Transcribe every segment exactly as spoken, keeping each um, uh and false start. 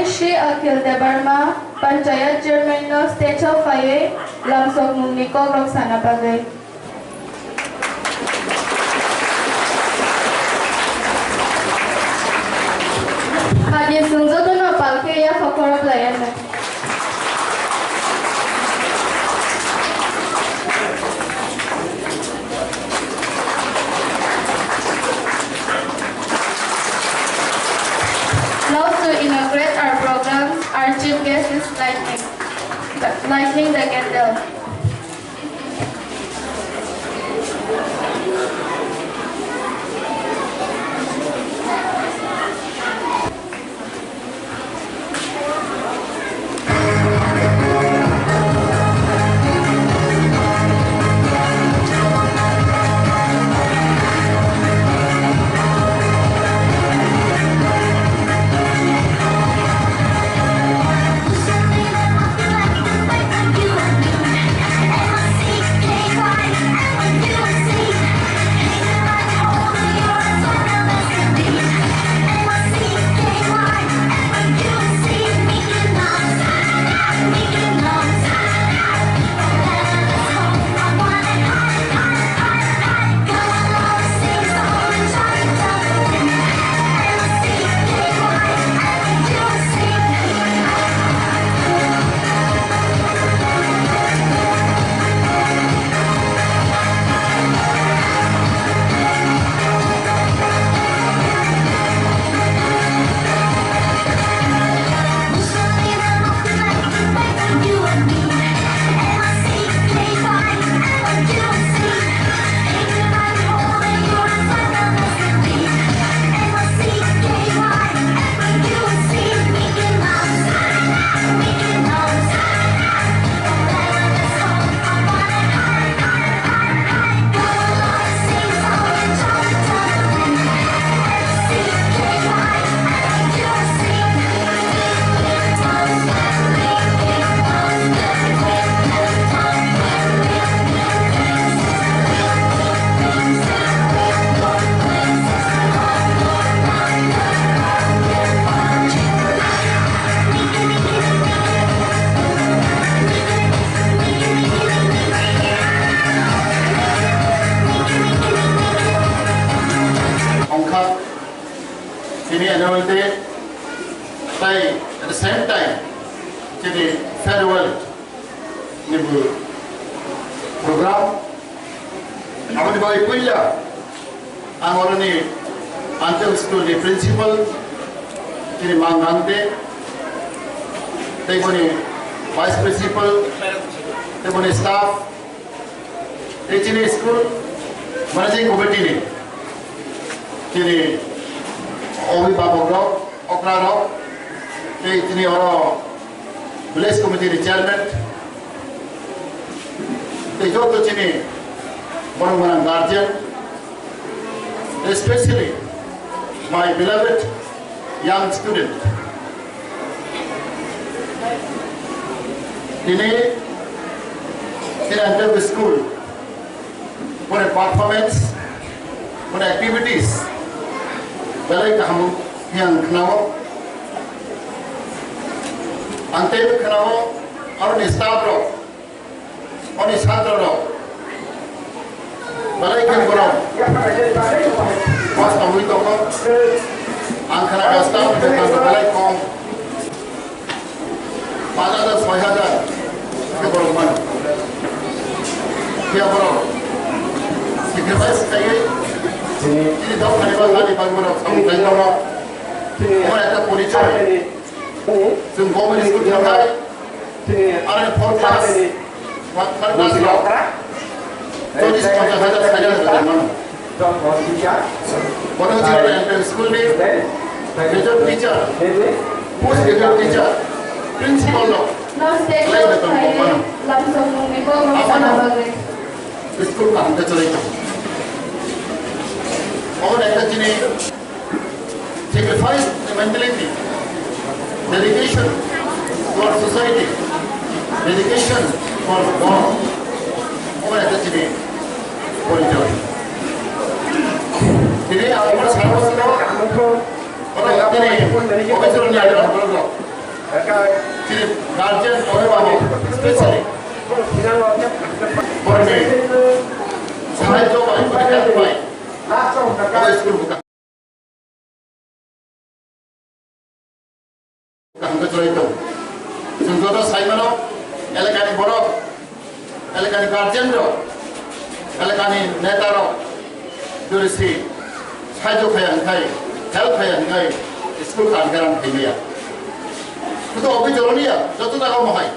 Shri Akhil Debbarma, Panchayat Chairman no stage o phaiwi lamsokmung ni kokrok sana bagwi. Hadi sung joto no palke ya phakhorok lai ano. Now to inaugurate our program, our chief guest is lighting, lighting the candle. Ongkha chini annual day, tai at the same time chini farewell ni bo program. Aboni bagwi puila ang oroni Anchal School ni principal, chini Mang Gangte, tei boni vice principal, tei boni staff, tei chini school managing committee ni chini obhibhabok rok, okra rok, tei chini oro village committee ni chairman, tei joto chini borok gwnang guardian, especially my beloved young student. Tini, tini Anchal School, boni performance, boni activities belai kaham hwnwi ang khnao. Ang teibo khnao, aroni staff rok, oni chhatro rok belai khe borok pass tangwi tongo. Ang khna staff rok belai kom. Paanch hajar, soi hajar khe borok mano. Phiya borok sacrifice khaiwi chini dok khani bagwi, ani bagwi borok samung khlai tongo. Omo ekta porichoy. Chwng government school thangkha, aro four class, third class rok, cholish ponchash hajar salary rwmano. Bono chini L P school ni graduate teacher, post graduate teacher, principal rok, belai beton kok mano. Aphano school kaham khe choli tongo. Omo ekta chini sacrifice mentality, dedication to our society, dedication for God. Omo ekta chini porichoy. Tini ang omo sabo sabo, omo tini officer ni aro borok rok. Chini guardian tongnai rok specially borokni sahajyo bai, help bai, abo school buka. Kaham khe chwrai tong. Chwng joto sai mano, elakani borok, elakani guardian rok, elakani neta rok, jori si sahajyo khaya hwnkhai, help khaya hwnkhai, school kaham khe rang khaimaya. Kutu obi joroniya, joto jaga mohai.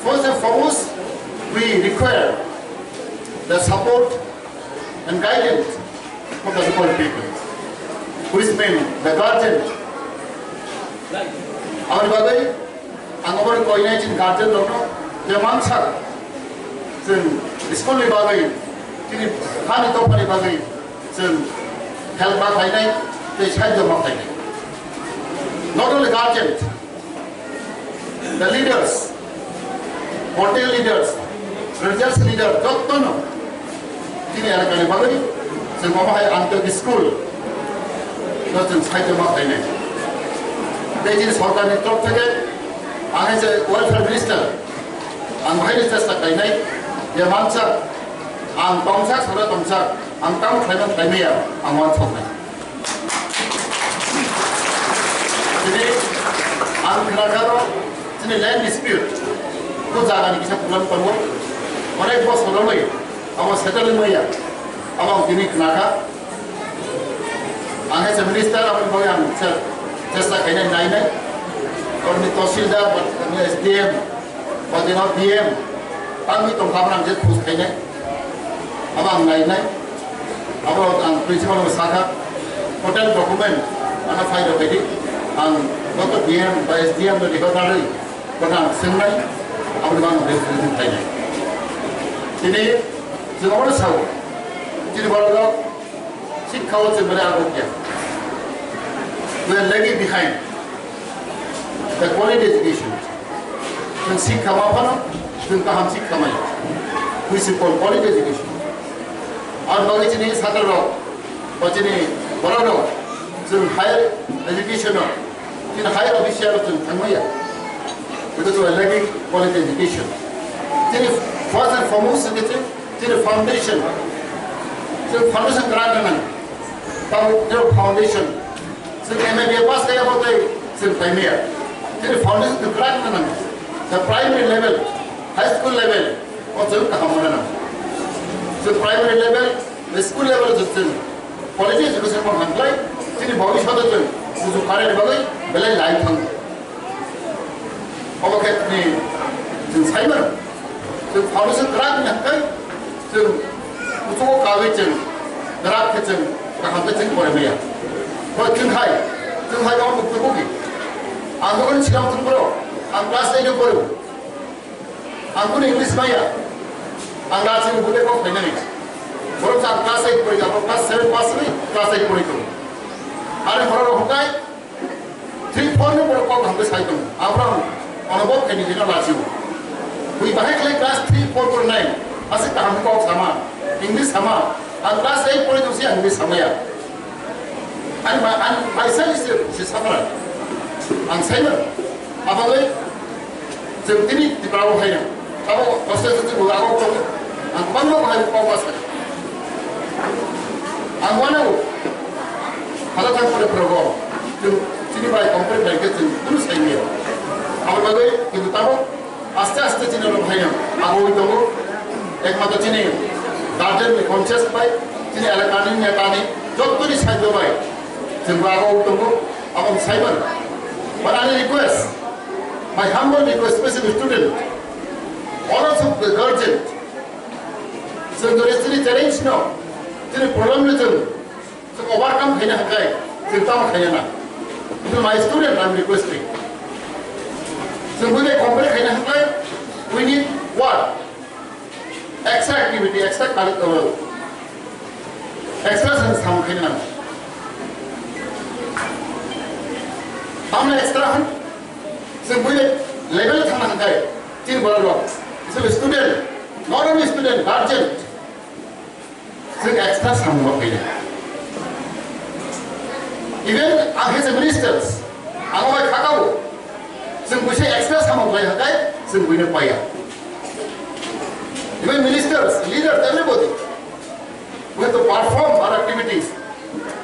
First and foremost, we require the support and guidance for the local people, which mean the guardian. Aboni bagwi ang obo koinai chini guardian rokno je mansak chwng school ni bagwi chini hani dophani bagwi chwng help ma khlainai tei sahajyo ma khlainai. Not only guardian, the leaders, political leaders, religious leaders, jottono chini elakani bagwi chwng omo hai Antiyok school no chwng sahajyo ma khlainai. Tei chini sorkarni torop theke ang hai je welfare minister, ang bahai ni chesta khlainai je mansa ang tongsak sora tongsak ang tamo khlaimani khlaimaya ang uansuknai. Tini ang khnakha ro, chini land dispute, bo jagani kisa problem tongo. Onek bosor romwi abo settle wngmaya, abo ang tini khnakha. Ang hai se minister, aboni bagwi ang se-, chesta khainai nainai. Orni tahsildar, ba orni S D M, ba jeno D M, tangwi tongkha, abo ang je khus khainai. Abo ang nainai. Abo ang principal no sakha, hotel document ano file rok khaidi. Ang joto D M ba S D M no record nari, kono ang swngnai, aboni bagwi ang resolution khainai. Tini chwng obono sao, chini borok rok sikha o chwng belai agukya. We are lagging behind the quality education. Chwng sikha ma phano, chwng kaham sikha maya. We should call quality education. Ar bagwi chini chhatra rok, ba chini borok rok, chwng higher education o, chini higher official o chwng thangmaya. Because we are lacking quality education. Chini first and foremost, chini Chini foundation, chwng foundation kwrak nang. Tamo chwng foundation, chwng M A B A pass kaya bo tei chwng paimaya. Chini foundation kwrak nang. The primary level, high school level, o chwng kaham nang. Chwng primary level, school level chwng quality education mo hangklai, chini bhobishyot chwng buju kare bagwi belai lai thang. Obo khe chini chwng sai mano. Chwng foundation kwrak ni hwnkhe chwng kuchugo kawi chwng kwrak khe chwng kaham khe chwng pore maya. Bo chwng hai, chwng hai omo kuchugo ki. Ang bo chwng silam thwng bro, ang class eight o poro. Ang kunu English maya. Ang lachi bo kok phainani. Borok sa class eight pori, abo class seven pass ni class eight pori ko. Are borok hwnkhe Three four ni borok kok hamkhe sai tongo. Abraham, ono bo khaini jino lachio. Bui bahai khlai class three, four, four, nine. Aswk kaham kok sama, English sama. Ang class eight pori tongsi ang English samaya. Ani ma, ani maisa ni se, se samara. Ang saimano. Abagwi Chwng tini Tripura o phaina. Abo hostel se chwng ago tongo. Ang kwbangma bahai kok ma sai. Ang uanao hala thang pore phorogo. Chwng chini bai compare bai khe chwng kunu sai maya. Abo bagwi kintu tabuk aste aste chini oro phaina. Abo oi tongo. Ekmatro chini guardian ni conscious bai, chini elakani netani jottoni saijo bai. Chwng bo abo oi tongo. Abo sai mano. But ani request, my humble request, especially student, all also the guardian. Chwng jodi chini challenge no, chini problem no chwng, chwng overcome khaina hwnkhe, chwng tamo khaina na. It is my student, I am requesting. Chwng bwlai compare khaina hwnkhe, we need what? Extra activity, extra curriculum, extra chwng samung khaina nango. Tamni extra hwn, chwng bwlai level thangna hwnkhe, chini borok rok, chwng student, not only student, guardian, chwng extra samung rok khaina. Even ang khe chwng ministers, ang bai khakao, Chwng buisa extra samung khlai hakai, chwng buino paiya. Even ministers, leaders, everybody, we have to perform our activities,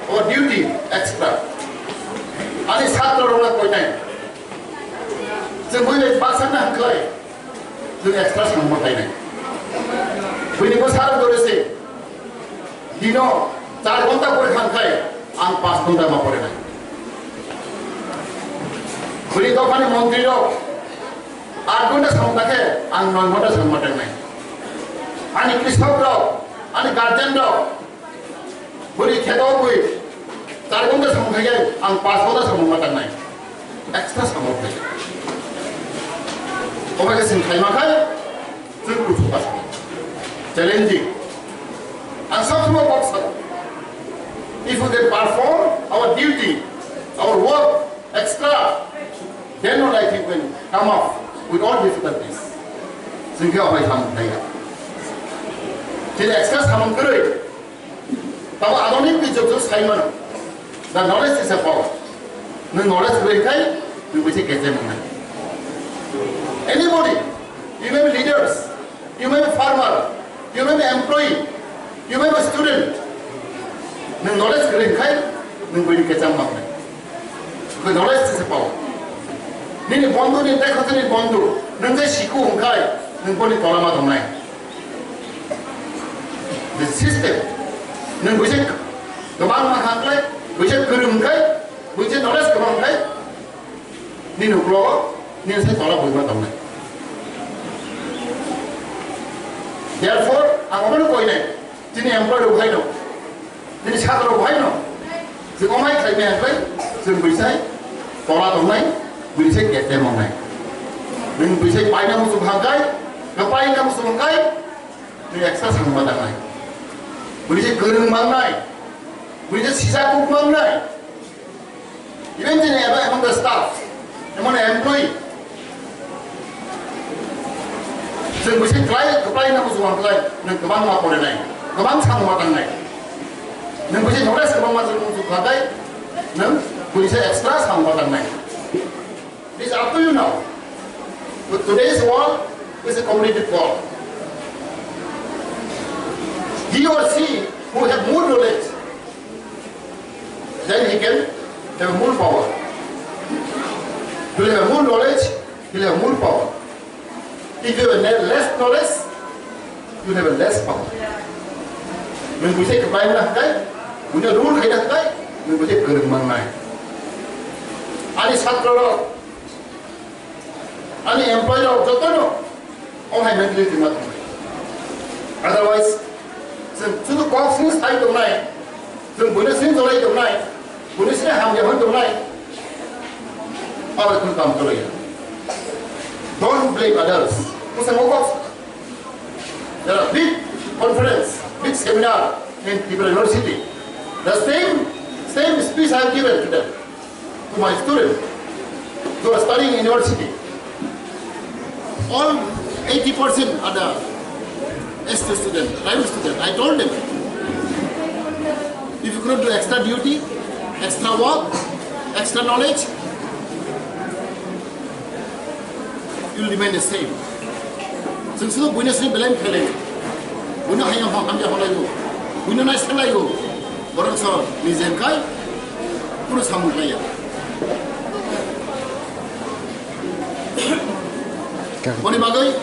our duty extra. Ani satro rokna koinai. Chwng buino baksa na khlai. Chwng extra samung khlainai. Buini bwsarok dore se. Dino char ghonta pore khan khai, ang panch ghonta ma pore nai. Bwrwi dophani montri rok aat ghonta samung ta khe, ang noi ghonta samung ma tangnai. Ani krisok rok, ani guardian rok, bwrwi kheto bwi char ghonta samung khai khe, ang panch ghonta samung ma tangnai. Extra samung khai. Obo khe chwng khaima khai, Chwng kuchuk aswk challenging. Ang sob somoi kok sano, if we can perform our duty, our work extra, then only I think we can come up with all difficulties. Chwng khe obai samung khlaiya. Chini extra samung kwrwi. Tamo adonai twi jok jok sai mano. The knowledge is a power. Nwng knowledge kwrwi khai, nwng buisi kechai mangnai. Anybody, you may be leaders, you may be farmer, you may be employee, you may be student. Nwng knowledge kwrwi khai, nwng buini kecham mangnai. Because knowledge is a power. Nini bondhu ni, tei khotini bondhu, nwng je siku hwnkhai, nwng boni tola ma tongnai. The system. Nwng buisi kwbangma kha khlai, buisi kwrwng khai, buisi knowledge kwbang khai, nini uklogo nini sai tola buima tongnai. Therefore, ang omono koinai, chini employee rok hai no, chini satro rok hai no, chwng omai khlai maya khlai, chwng buisai tola tongnai, buisai kete mongnai. Nwng buisai paina muchung hangkai, kwpaina muchung hangkai, Twi extra samung ma tangnai. Bwrwi se kwrwng mangnai. Bwrwi se sijak kuk mangnai. Even chini eba among the staff, among the employee. Chwng bwse kwlai, kwplai na muchung kwlai, nwng kwbangma porinai, kwbang samung ma tangnai. Nwng bwse knowledge kwbangma chwng muchung khatai, nwng bwse extra samung ma tangnai. It is up to you now. But today's world is a competitive world. He or she who have more knowledge, then he can have more power. He will have more knowledge, he will have more power. If you have ne-, less knowledge, you have less power. Nwng bwse kwplai wngna hwnkhe, buino rule khaina hwnkhe, nwng bwse kwrwng mangnai. Ani satro rok, ani employee rok jotono o hai mentality ma tongnai. Otherwise, chwng chwng kok sini sai tongnai, chwng buino sini jolai tongnai, buino sini hamya hwn tongnai, abo khun kam tolaiya. Don't blame others. Bwsa mokok. There are big conference, big seminar in Tripura University. The same, same speech I have given to them, to my students who are studying in university. All eighty percent are the S T student, tribal student. I told them, if you could do extra duty, extra work, extra knowledge, you will remain the same. Chwng sino buino sini belai khlai. Buino hayung hong hamya hong layo. Buino nai sa layo. Borok so nijen kai. Kuno samung khlaiya. Boni bagwi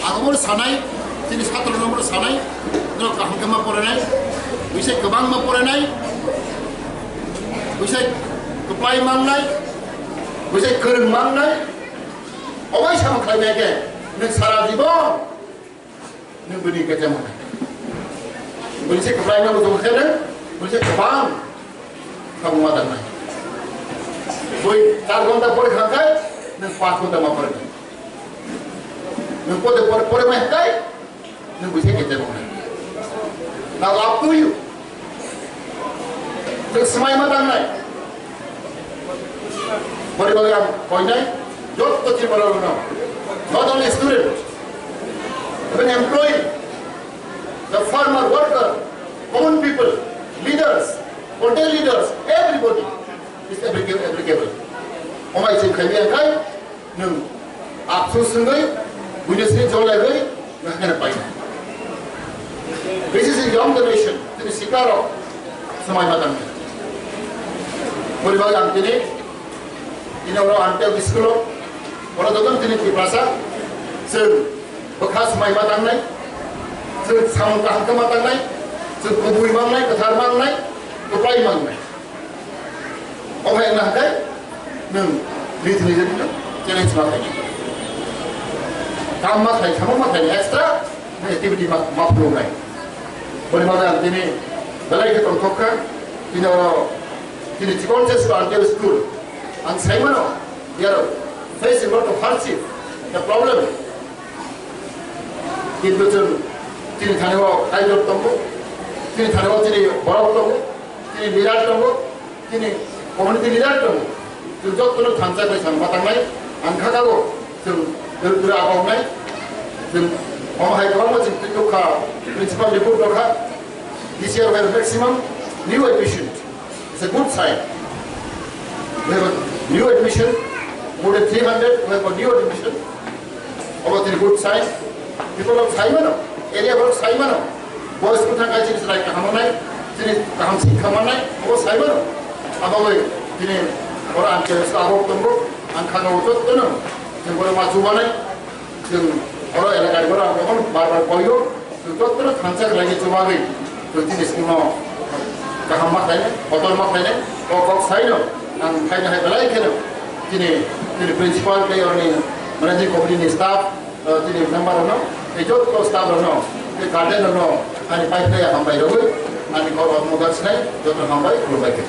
ang omo sanai, chini satro no omo sanai, no kaham khe ma porenai, bwsai kwbang ma porenai, bwsai kwplai mangnai, bwsai kwrwng mangnai, obai samung khlai nai khe, nwng sara jibon Nwng bini kete mane. Bini se kwplai no bujung khe nwng, bini se kwbang khabung ma dangnai. Bui char ghonta pore kha khai, nwng panch ghonta ma pore. Nwng pore pore pore ma khai, nwng bini se kete mane. Now up to you. Chwng swmai ma tangnai. Bori bagwi ang koinai, jotto Tripura rokno, not only student, even employee, the farmer, worker, common people, leaders, political leaders, everybody is applicable, applicable. Omai se khai biya khai, nung apsu sungui, buine sini jolai gui, nang kena pai. This is a young generation, tini sikaro, samai matang. Bori bagi ang tini, ini orang ante school, orang datang tini di plaza, sir, bekas samai matang nai, sir, samung kaham ke matang nai, sir, kubui mang nai, kethar mang nai, kuplai mang nai. Omo wngna hwnkhe nwng nini thani challenge ma khainai. Kam ma khai, samo ma khai, extra activity ma, ma phunuknai. Boni bagwi ang tini belai khe tongthok kha, tini oro tini chikon se school, ang tei school. Ang sai mano, we are facing lot of hardship, the problem. Kintu chwng chini thani o idol tongo, chini thani o chini borok tongo, chini leader tongo, chini community leader tongo. Chwng jotono thansa bai samung ma tangnai, ang kha kago chwng dwrwi dwrwi aboknai. Chwng omo hai kwbangma chwng twi nukha, principal report rokha. This year we have maximum new admission. It's a good sign. We have a new admission, more than three hundred, we have a new admission. Obo tini good sign. People of Saimano, area of Saimano, boys kuthang kai chini chwrai kaham nai, chini kaham sikha manai, obo Saimano. Abo bai tini oro ang khe abo tongo, ang khana o jotto no, chini boro ma chubanai. Chwng oro elakani borok ang bar bar koiyo, chwng jotono thansa khlaini chubagwi chwng chini school no kaham ma khlainai, kotor ma khlainai, kok kok saino ang khaina hai belai kheno chini, chini principal tei oroni managing committee ni staff, chini member rokno tei joto staff rokno tei guardian rokno ani pai khlai hambai rogwi ani kok rok mudak sinai joto hambai khulumbai khe.